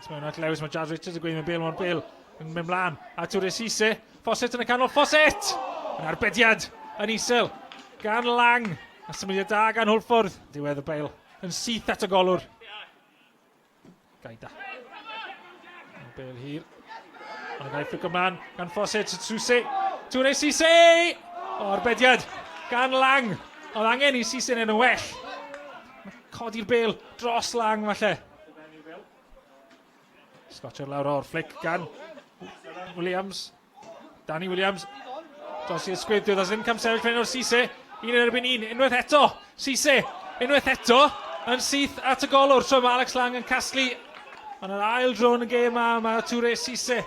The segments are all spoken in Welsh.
At mewn at Lewis, mae Jazz Richards yn gweud mae Bale, mae'r Bale yn mynd mlaen. A Toure Cisse, Fawcett yn y canol, Fawcett! Yn arbediad yn isel gan Lang. A symudiad da gan Hwlffordd. Diwedd y Bale yn syth at y golwr. Gaida. Bale hir. Ond yn gael fflico mlaen gan Fawcett. Toure, Toure Cisse! O, arbediad gan Lang. Oedd angen i Cisse wneud yn well. Codi'r bel dros Lang falle. Sgotio'r lawr o'r flic gan Williams. Danny Williams. Dros i'r sgwyd, dwi ddim camsefyll fan o'r Cisse. Un yn erbyn un, unwaith eto. Cisse, unwaith eto, yn syth at y golwr. Tro mae Alex Lang yn casglu. Ond yr ail dro yn y gêm ma, mae Toure Cisse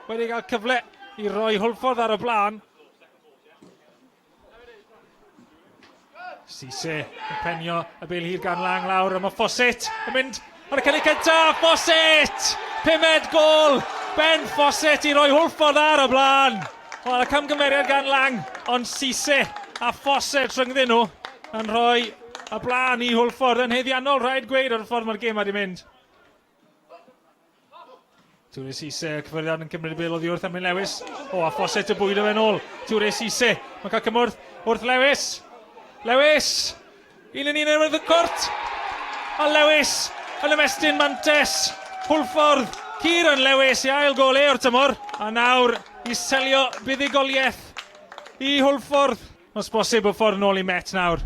wedi cael cyfle i roi Hwlffordd ar y blaen. Cisse yn penio y bel hir gan Lang lawr, a mae Fawcett yn mynd ar y cynnig cyntaf. Fawcett! Pumed gol! Ben Fawcett i roi Hwlffordd ar y blaen. Wel, y camgymeriad gan Lang, ond Cisse a Fawcett rhyngddyn nhw yn rhoi y blaen i Hwlffordd yn haeddiannol, rhaid gweud, ar y ffordd mae'r gêm wedi mynd. Toure Cisse, cyffyrddiad yn cymryd y bel oddi wrth Emlyn Lewis. O, a Fawcett y bwydo fe'n ôl. Toure Cisse, mae'n cael cymorth wrth Lewis. Lewis! Un yn un yn y cwrt! A Lewis yn ymestyn mantes. Hwlffordd, Kieran Lewis i ail gol e o'r tymor. A nawr i selio buddugoliaeth i Hwlffordd. Os bosib y ffordd nôl i Met nawr.